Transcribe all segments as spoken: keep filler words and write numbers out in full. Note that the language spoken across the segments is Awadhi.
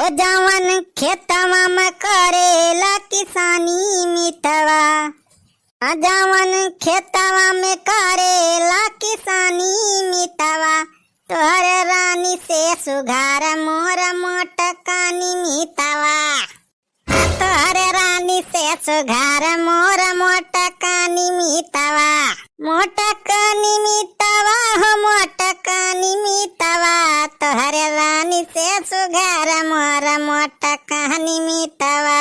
ओ जवन खेतवा में करेला किसानी मितवा, आ जवन खेतवा में करेला किसानी मितवा, तोहर रानी से सुघार मोर मोटकानी मितवा। तोहर रानी से सुघार मोर मोटकानी मितवा, मोटकानी मितवा हो मोटकानी मितवा, तोहर रानी से सुघार मोर मोटकानी मितवा।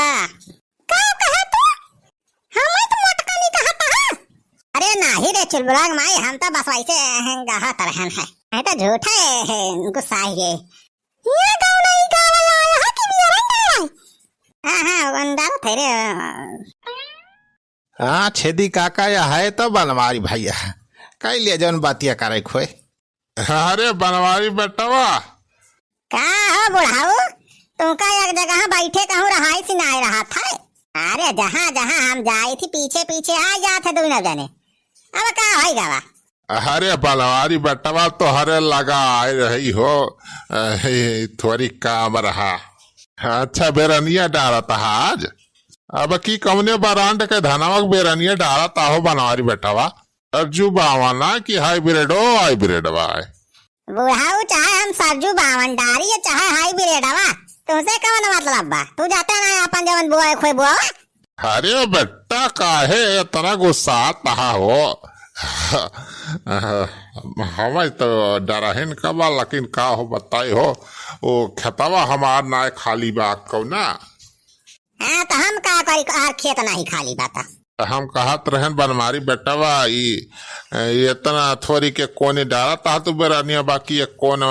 का कहा तू? हम तो मोटकानी कहत ह। अरे नाही रे चुलबुला के माई, हम तो बस वैसे कहत रहन है, नहीं तो झूठे गुस्सा ही है। ये गाँव नहीं गाँव आया है कि बियरन डाला है? हाँ, हाँ, अंडारत है रे। हाँ, छेदी काका, या है तो बनवारी भैया। कह लिया जौन बातिया करे खोए। अरे बनवारी बेटवा। का हो बुढ़ाऊ, तुमका एक जगह बैठे कहूँ रहाई सी नाय रहा था। अरे जहाँ जहाँ हम जाई थी पीछे पीछे आ जात है दोनों जने। अब का होई गवा? अरे बनवारी बेटवा तोहरे लगा आए रही हो, अहे, थोड़ी काम रहा। अच्छा बेरनिया डारत हा आज। अब की कौने बरांड के धनवा के बेरनिया डारत हो बनवारी बेटवा? सरजू बावन ना कि हाइब्रिड हो, हाइब्रिड बा। बुढ़ाऊ चाहे हम सरजू बावन डारी या चाहे हाइब्रिडवा, तुमसे कौन मतलब बा? तू जाते ना अपन जवन बोए खोए बोआ। अरे बेटा काहे इतना गुस्सा तहा हो? हमें तो डरहिन का बा, लेकिन का हो बताई हो, वो खेतवा हमार ना खाली बा कौना। हाँ, तो हम का करी, हर खेत नाही खाली बा त। हम कहत रहन बनवारी बेटवा, ई, ई इतना थोरी के कोने डालत हा तू बेरनिया, बाकी एक कोन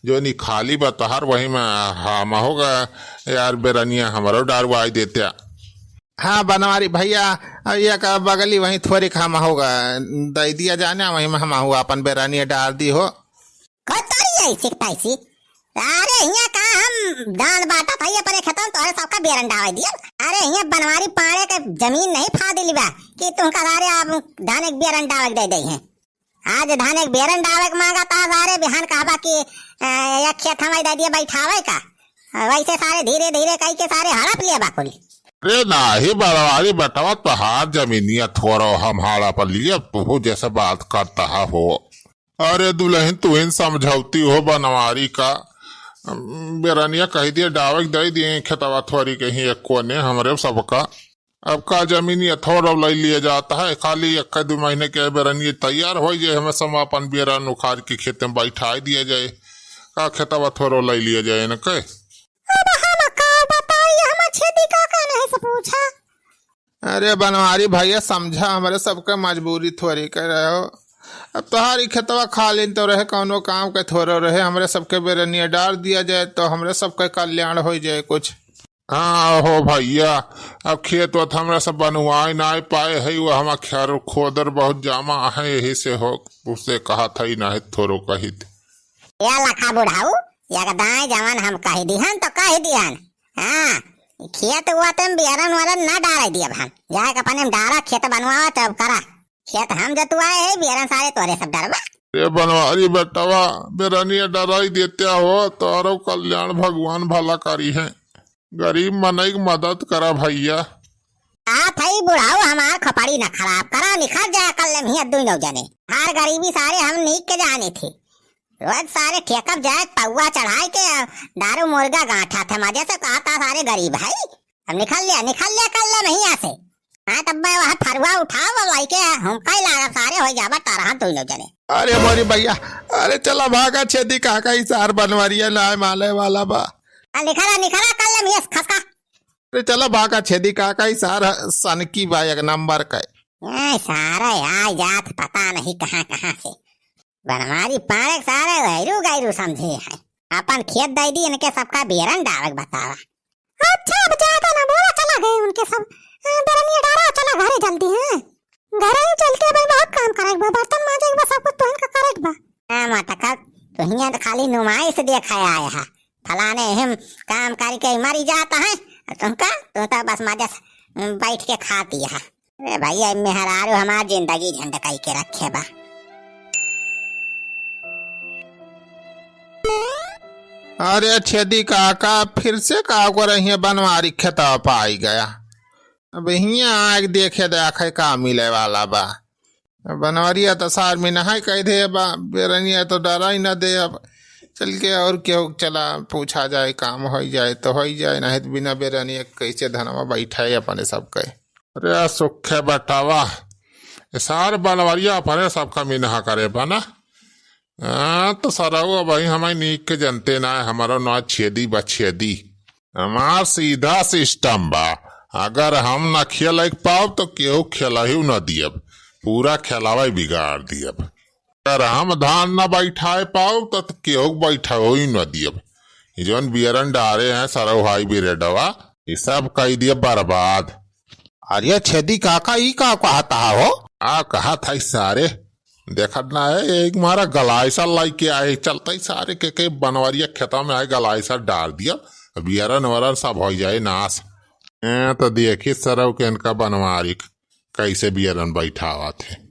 जो नी खाली बा तोहार, वही में हम होगा यार, बेरनिया हमरो डारवाई देत्या। हाँ बनवारी भैया, अब एक बगली वहीं थोरी हम होगा दे दिया जाने, वहीं में हम हो अपन बेरनिया डार दी हो। कोतरी ऐसी तैसी। अरे हियाँ का हम धान बाटत हई अपने खेतन, तोहरे सबका बेरन डावे दिया। अरे हियाँ बनवारी पाड़े के जमीन नहीं फादिल बा कि तुमका सारे आप धान एक बेरन डावे के दे दे हैं। आज धान एक बेरन डावे के मांगा ता सारे बिहान कहबा कि, अ, एक खेत हमारे दे दिए बैठावे का। वैसे सारे धीरे धीरे कई के सारे हड़प लिए बाकुल। अरे नाही बनवारी बेटवा, तोहार जमीनिया थोरो हम हड़प लिए, तू जैसे बात करता हो। अरे दुलहिन, तुहिन समझौती हो बनवारी का। अम, बेरनिया कहि दिए, डावक दइ दिए खेतवा थोरी कहीं एक कोने हमरे सबका। अब का जमीनिया थोरो लइ लिया जाता है, खाली एक दो महीने के बेरनिया तैयार होइ जाए, हमें सब अपन बेरन उखाड़ के खेते में बैठाइ दिया जाए। का खेतवा थोरो लइ लिया जाए इनके? अब हम का बताई, हम छेदी काका नहीं से पूछा। अरे बनवारी भैया, समझा, हमरे सबके मजबूरी थोरी के रहो। अब तोहारी खेतवा खाली तो रहे, कौनो काम के थोरो रहे, हमरे सबके बेरनिया डार दिया जाए तो हमरे सबके कल्याण होइ जाए कुछ। हाँ हो भैया, अब खेत वत हमरा सब बनवाए नाय पाए है, वो हमार खेर खोदर बहुत जामा है, यही से हो, उससे कहा था ही ना है, थोरो कहित। या लखा बुढ़ाऊ, या दाएं जवन हम कहि दिहन तो कहि दिहन। हाँ, खेत वत में बेरन वरन ना डारे दिए भान। जाए के अपने में डारा, खेत बनवावा तब करा। खेत हम जोतवाए है, बेरन सारे तोरे सब डरबा। ए बनवारी बेटवा, बेरनिया डराई देते हो, तोरो कल्याण भगवान भला करी है। गरीब मनई के मदद करा भैया। आ थई बुढ़ाऊ हमार खोपड़ी न खराब करा, निखर जाए कल में हिया दुई नौ जने। हर गरीबी सारे हम नीक के जाने थे। रोज सारे ठेकब जाए पौवा चढ़ाए के दारू मुर्गा गांठा थे मजे से कहता सारे गरीब है। अब निकल लिया, निकल लिया कल में हिया से। हाँ तब मैं वह फरुआ उठाओ और लाइके हम कई लागब सारे हो जाबा तारहा दुई नौ जने। अरे मोरी भैया, अरे चला भागा छेदी काका ई सार बनवरिया नाय माले वाला बा। आ निखरा, निखरा कल में हिया से खसका। अरे चला भागा छेदी काका, ई सार सनकी बा एक नंबर का। ए, सारा आ जात पता नहीं कहाँ कहाँ से। बनवारी पाड़े के सारे गैरू गैरू समझे हैं। अपन खेत दे दी, इनके सबका बेरन डावे के बतावा। अच्छा, अब ज्यादा ना बोला, चला गए उनके सब। हाँ, बेरनिया डारा, चला घरे जल्दी, हाँ। घरे ही चल के भाई बहुत काम करे के बा, बर्तन माजे के बा, सब कुछ तो इनका करे के बा। हाँ, माता का तो हियाँ तो खाली नुमाइश देखे आए है। फलाने हम काम करके मरी जाता है, तुमका, तू तो बस मजे से, उम, बैठ के खाती है। अरे भैया, मेहरारू हमार जिंदगी झंड कई के रखे बा। अरे छेदी काका, फिर से का ओकर हियाँ बनवारी खेतवा पाई गया। अब हियाँ आके देखे, देखे का मिले वाला बा। बनवरिया तो सार में नहाय कह दे बा, बेरनिया तो डरा ही न दे। अब चल के और केहू चला पूछा जाए, काम होई जाए तो होई जाए, नहीं तो बिना बेरनिया के कैसे धनवा बैठे अपने सब कहे। अरे सुखे बेटवा, ये सार बनवरिया अपने सबका मिनहा करे बा ना। हाँ, तो सरऊ अब भाई हमारे नीक के जनते ना है, हमारो ना छेदी बा छेदी। हमार सीधा सिस्टम बा, अगर हम ना खेलइ के पाउब तो केहू खेलहू ना दियब, पूरा खेलवइ बिगाड़ दियब। अगर हम धान ना बैठाए पाउब तो, तो केहू के बैठहू ना दियब। ई जौन बियरन डारे हैं सरऊ हाई बिरेडवा, ई सब कइ दियब बर्बाद। अरे छेदी काका, ई का कहत हा हो? आ कहत है सारे, देखत ना है, एक मारा गलाइसा लाइके आए, चलत है सारे के, के बनवरिया खेतवा में आए, गलाइसा डार दिया, बियरन वरन सब होइ जाए नास। ए, तो देखी सरऊ के इनका बनवारी कैसे बियरन बैठावत है।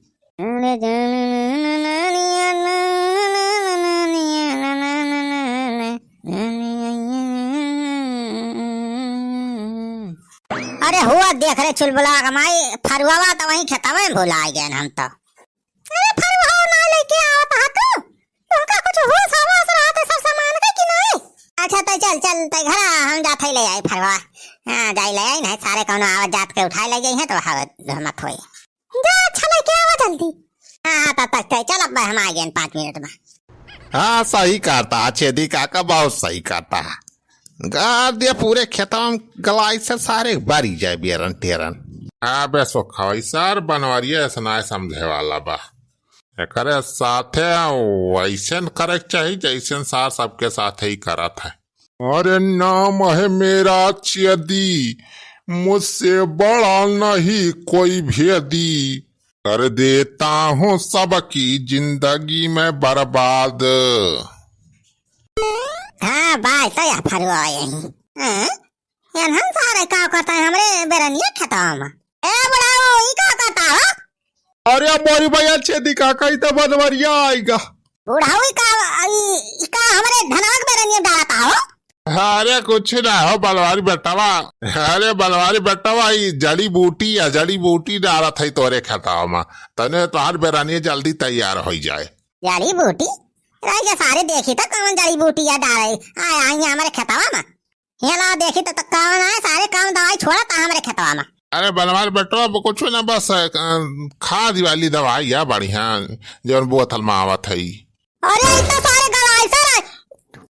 अरे हुआ देख रे चुलबुला के माई, फरुआवा तो वहीं खेतवा में भुलाइ गए हम तो। अरे फरुआवा ना लेके आवत हा तू? तुमका कुछ होश हवास रहत है सब सामान का कि नहीं? अच्छा तो चल, चल तो घर आ, हम जात है ले आई फरुआवा। हाँ, जाई ले आई, नहीं सारे कौनो आवत जात के उठाए ले जाई है तो हव-, मत होई। जा, अच्छा लेके आवा जल्दी। हाँ, हाँ, तब तक तय, चल अब हम आ गए पाँच मिनट में। हाँ, सही कहता, छेदी काका बहुत सही कहता। गाड़ दिया पूरे खेतवा में गलाइसा सारे बारी जाए बियरन टेरन। हाँ बे सोखा, ई सार बनवरिया ऐसा ना समझे वाला बा। एकरे साथे वैसन करे के चाही, जैसन सार सबके साथे ही करत है। अरे नाम है मेरा छेदी, मुझसे बड़ा नहीं कोई भेदी, कर देता हूँ सबकी जिंदगी में बर्बाद। हाँ, बाय तो या फरुआ यही। हाँ? यार हम सारे का करता है हमरे बेरनिया खेतवा में। ए बुढ़ाऊ, ई का करता हो? अरे मोरी भैया छेदी काका, ई तो बनवरिया आइगा। बुढ़ाऊ, ई का, ई, ई का हमरे धनवा के बेरनिया डालता हो? अरे कुछ ना हो बनवारी बेटवा। अरे बनवारी बेटवा, ई जड़ी बूटी या जड़ी बूटी डालत है तोरे खेतवा में। तने तोहार बेरनिया जल्दी तैयार होइ जाए। जड़ी बूटी? राजा सारे देखी तो कौन जड़ी बूटी या डाले। आए, आई हमरे खेतवा में। हेला देखी तो, तो कौन है सारे, कौन दवाई छोड़ा था हमरे खेतवा में। अरे बनवारी बेटवा, अब कुछ ना, बस अ, खाद वाली दवाई है बढ़िया, जौन बोतल में आवत है। अरे इतना सारे गलाइसा रे,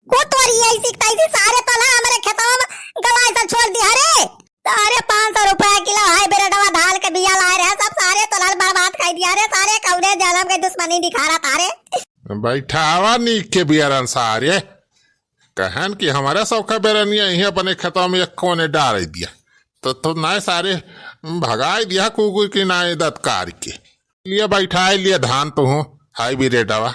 को तोरी ऐसी तैसी सारे तोला हमरे खेतवा में गलाइसा छोड़ दिया रे। सारे पाँच सौ रुपया किलो हाई बिरेडवा धान के बिया लाए रहे, सब सारे तोला बर्बाद कर दिया रे। सारे कौने जन्म के दुश्मनी दिखा रहा था रे। बैठावा नीक के बियरन सारे। कहन कि हमारे सबका बेरनिया यहीं अपने खेतवा में एक कोने डाल दिया, तो, तो नाय सारे भगाई दिया कुकुर की नाय दतकार के। लिए बैठाए लिए धान तो हूँ, हाई बिरेडवा।